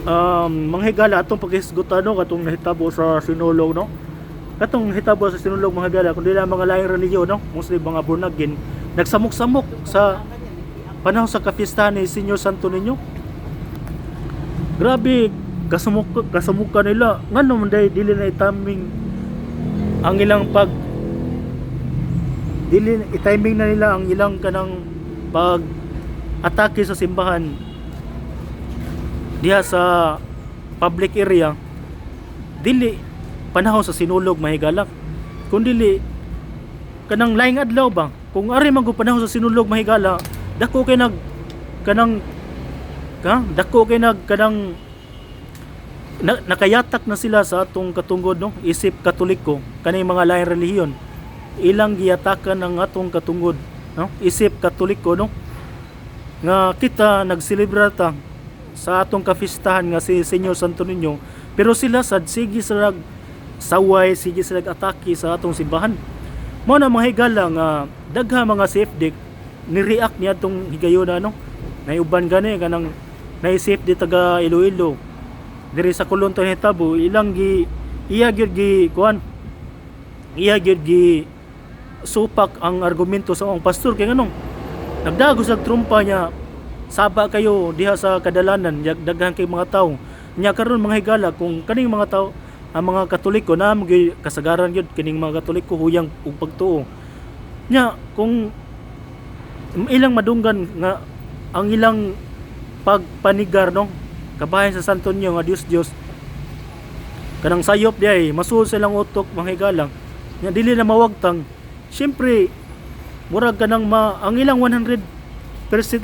Mga higala, atong paghisgutan, no, katong nahitabo sa Sinulog, no? Katong nahitabo sa Sinulog, mga higala, kundi lang mga laing relihiyon, no, mostly mga born again, nagsamok-samok sa panahon sa kapistahan ni Senyor Santo Niño. Grabe kasumok kasumuka nila. Ngano man day dili na itaming ang ilang pag dili i-timing na nila ang ilang kanang pag atake sa simbahan diha sa public area, dili panahon sa Sinulog, mahigalak, kung dili kanang laing adlaw ba? Kung ari man gud panahon sa Sinulog, mahigala, dako kay nag kanang ka dako kay nag kanang na, nakayatak na sila sa atong katungod, no, isip Katoliko. Kaning mga laing relihiyon, ilang giyatakan ang atong katungod, no, isip Katoliko, no, nga kita nagselebra ta sa atong kapistahan nga si Senyor Santo Niño, pero sila sad sige sila saway, sige sila atake sa atong simbahan. Mao na, mga higala, nga dagha mga CFD ni react niya atong higayona, no? Naiuban gani kanang nay CFD taga Iloilo diri sa Colon to hitabo, ilang gi iya gyud gi kuan, iya gyud gi supak ang argumento sa akong pastor, kay nganong nagdagos og trumpa niya, saba kayo diha sa kadalanan, daghan kay mga tao nya. Karon, mga higala, kung kaning mga tao, ang mga Katoliko na gyud, kasagaran gyud kining mga Katoliko huyang og pagtuo nya, kung ilang madunggan nga ang ilang pagpanigar, no, kabahin sa Santo Niño nga Dios Dios, kanang sayop di ay masuod sa ilang utok, mga higala, nya dili na mawagtang. Syempre murag kanang ma, ang ilang 100%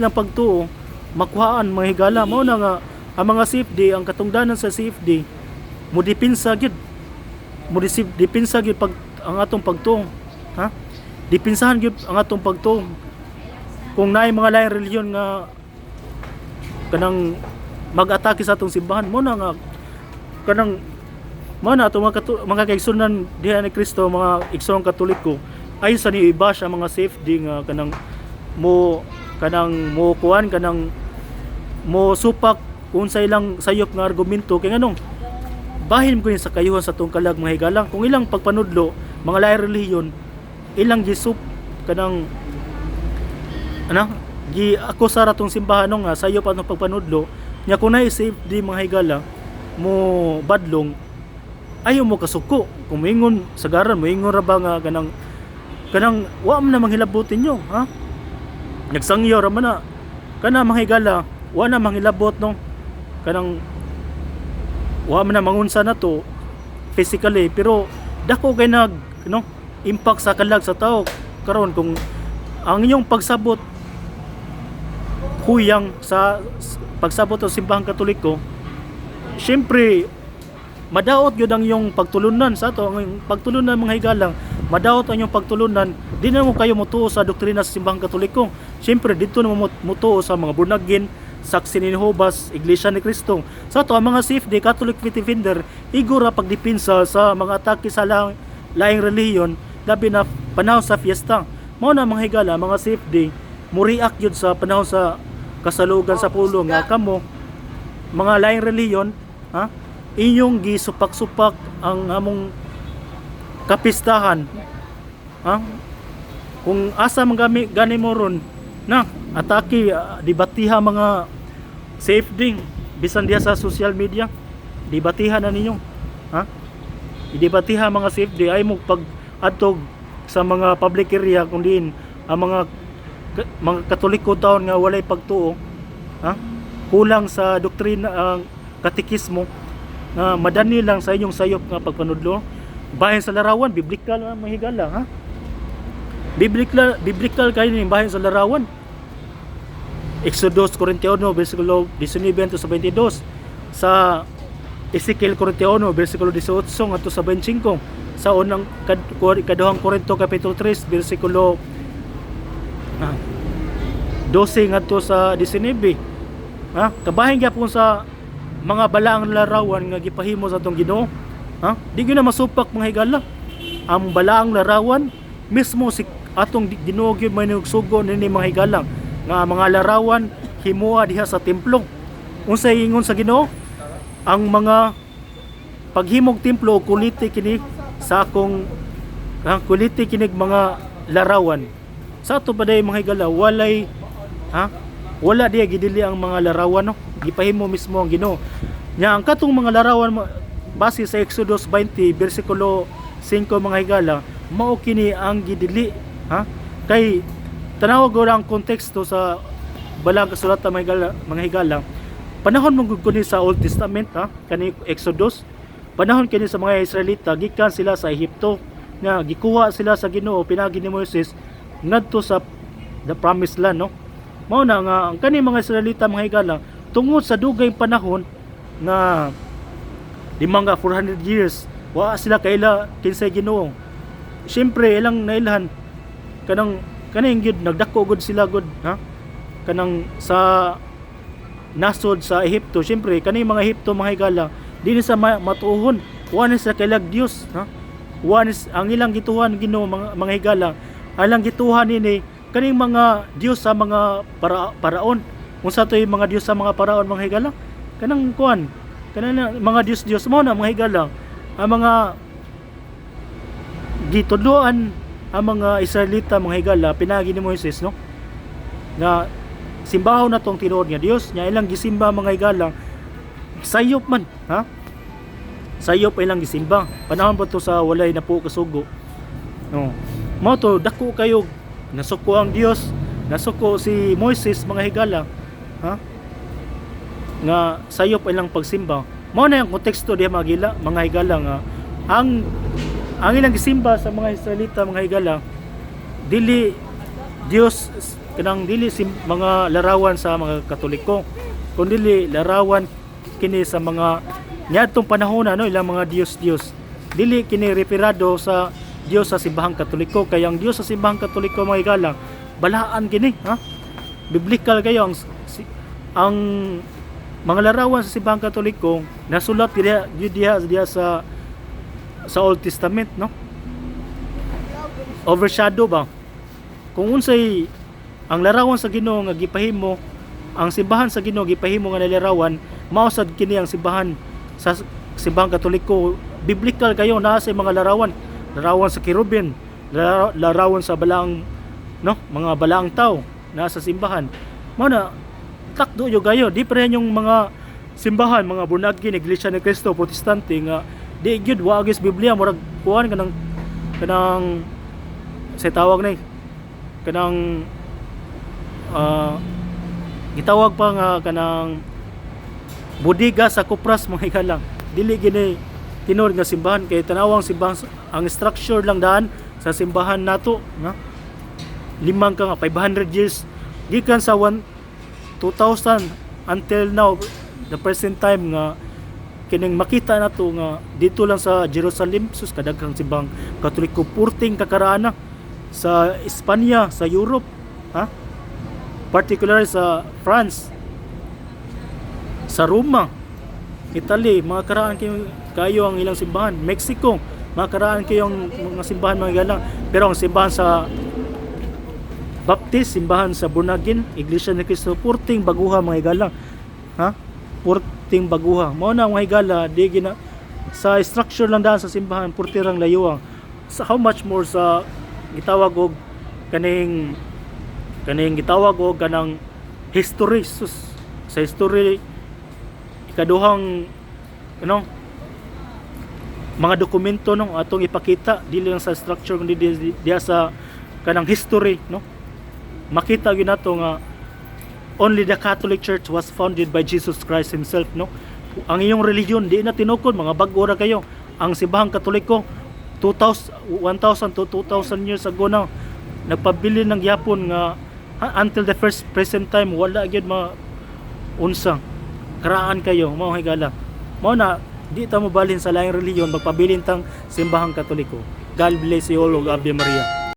lang pagtuo makuhaan, mga higala. Mao na nga ang mga CFD, ang katungdanan sa CFD, mo dipinsa gyud, mo dipinsa gyud pag ang atong pagtuo, ha, dipinsahan gyud ang atong pagtuo kung naay mga laing relihiyon nga kanang mag-atake sa atong simbahan. Mo na nga kanang mao na atong mga kaigsunan diha ni Kristo, mga igsoong Katoliko, ay sa ni iba siya mga CFD nga kanang mo kuan, kanang mo supak kung sa ilang sayop nga argumento, kay nganong bahin mo sa kayuhan sa atong kalag, mga higalang, kung ilang pagpanudlo, mga laing relihiyon, ilang gisup kanang ano gi ako sa ratong simbahan, no, nga sayop atong pagpanudlo nya. Kung naay CFD, mga higala, mo badlong, ayaw mo kasuko. Kung moingon sagaran, moingon ra ba nga kanang kanang wa man na manghilabot ninyo, ha, nagsangyo ra man na kana, mga higala, wa na manghilabot, no, kanang wa man na mangunsa na to physically, pero dako kay nag, no, impact sa kalag sa tao karon. Kung ang inyong pagsabot huyang sa pagsabot sa simbahang Katoliko, syempre madaot gyud ang iyong pagtulunan sa ato, ang iyong pagtulunan, mga higalang, madaot ang iyong pagtulunan. Di na mo kayo motuo sa doktrina sa simbahang Katoliko. Syempre dito na mo motuo sa mga born again, Saksi ni Jehobas, Iglesia ni Cristo. Sa ato ang mga CFD, Catholic Faith Defender, igora pagdepensa sa mga atake sa laing relihiyon, labi na panahon sa fiesta. Mao na, mga higala, mga CFD mo react gyud sa panahon sa kasalugan sa pulong nga kamo mga laing relihiyon, ha, inyong gisupak-supak ang among kapistahan, ha. Kung asa man gami gani mo ron na atake, debatiha mga CFD bisan diha sa social media, debatiha na ninyo, ha, idebatiha mga CFD. Ay mo pag adtog sa mga public area kung diin ang mga Katoliko taon nga walay pagtuo, ha, kulang sa doktrina, ang katekismo, nga madani lang sa inyong sayop nga pagpanudlo. Bahin sa larawan, biblical nga, mga higala, ha, biblical, biblical kayo ni bahin sa larawan. Exodus 41 versikulo 19 sa 22, sa Ezekiel 41 versikulo 18 ngadto sa 25, sa unang ikaduhang Korinto kapitulo 3 versikulo 12 ngadto sa 19, ha. Kabahin gyapon sa mga balaang larawan nga gipahimo sa atong Ginoo, ha. Di gyud na masupak, mga higala, ang balaang larawan. Mismo si atong Ginoo gyud may nagsugo nini, mga higala, nga mga larawan himoa diha sa templo. Unsay ingon sa Ginoo? Ang mga paghimog templo, quality kini sa akong, ha, quality kinig mga larawan. Sa ato pa day, mga higala, walay, ha, wala diya gidili ang mga larawan, no? Gipahimo mismo ang Ginoo nya ang katong mga larawan base sa Exodus 20 bersikulo 5, mga higala, mao kini ang gidili, ha, kay tanawa gud ang konteksto sa Balang Kasulatan, mga higala, mga higala. Panahon man gud kuni sa Old Testament, ha, kani Exodus. Panahon kini sa mga Israelita, gikan sila sa Ehipto nga gikuha sila sa Ginoo pinagi ni Moises ngadto sa the Promised Land, no? Mao na nga ang kani mga Israelita, mga higala, tungod sa dugay panahon nga limang nga 400 years wa sila kaila kinsay Ginoo. Syempre ilang nailhan kanang kaning gyud nagdako gud sila gud, ha, kanang sa nasod sa Ehipto. Syempre kani mga Ehipto, mga higala, di ni sa matuohon, wa ni sa kailag Dios, ha. Wa ni ang ilang gituhan Ginoo, mga higala, alang gituhan nini kaning mga Dios sa mga paraon. Unsa to'y mga Dios sa mga paraon, mga higala? Kanang kuan, kanang mga Dios Dios mo na, mga higala. Ang mga gitudloan ang mga Israelita, mga higala, pinagi ni Moises, no, nga simbahon na tong tinuod nga Dios nya. Ilang gisimba, mga higala, sayop man, ha, sayop ilang gisimba. Panahon pa to sa walay na po kasugo, no? Mao to dako kayo nasuko ang Dios, nasuko si Moises, mga higala, ha, nga sayop ilang pagsimba. Mao na yung konteksto diha, mga gila, mga higala, nga ang ilang gisimba sa mga Israelita, mga higala, dili Dios, kanang dili mga larawan sa mga Katoliko, kundi larawan kini sa mga niadtong panahon na, no, ilang mga Dios Dios. Dili kini referado sa Dios sa simbahang Katoliko, kay ang Dios sa simbahang Katoliko, mga higala, balaan kini, ha. Biblical kayo ang mga larawan sa simbahang Katoliko, nasulat diha diha diha sa Old Testament, no? Overshadow ba kung unsay ang larawan sa Ginoo nga gipahimo ang simbahan sa Ginoo, gipahimo nga nilarawan, mao sad kini ang simbahan sa simbahang Katoliko. Biblical kayo naa sa mga larawan, larawan sa kerubin, larawan sa balaang, no, mga balaang tao naa sa simbahan. Mao na takdo yo gayo di pa rin yung mga simbahan, mga Born Again, Iglesia ni Cristo, Protestante nga di gyud, wa agis Biblia, murag kuan, kanang kanang sa tawag na eh, kanang gitawag pa nga kanang bodega sa kupras, mga higala. Dili gini tinuod nga simbahan, kay tanawang simbahan, ang structure lang daan sa simbahan nato nga limang ka nga 500 years, gikan sa 1 2000 until now, the present time, nga kining makita nato nga dito lang sa Jerusalem, sus, kadaghang simbahang Katoliko, purting kakaraana sa Espanya, sa Europe, ha, particularly sa France, sa Roma, Italy, mga karaan kayo, kayo ang ilang simbahan. Mexico, mga karaan kayo ang mga simbahan, mga higala. Pero ang simbahan sa Baptist, simbahan sa Born Again, Iglesia ni Cristo, purting baguha, mga higala. Ha? Purting baguha. Mao na, mga higala, di gina sa structure lang daan sa simbahan, purti rang layuang. Sa how much more sa gitawag og kaning kaning gitawag og kanang history, sus, sa history, ikaduhang ano mga dokumento, no, atong ipakita dili lang sa structure kundi diha sa kanang history, no, makita gyud nato nga only the Catholic Church was founded by Jesus Christ himself, no? Ang iyong religion di na tinukod, mga bag-o ra kayo. Ang simbahang Katoliko, 2000, 1,000 to 2,000 years ago na nagpabilin ng gyapon nga until the first present time wala gyud ma unsa. Karaan kayo mao, higala. Mao na di ta mobalhin sa laing relihiyon, magpabilin tang simbahang Katoliko. God bless you all ug Ave Maria.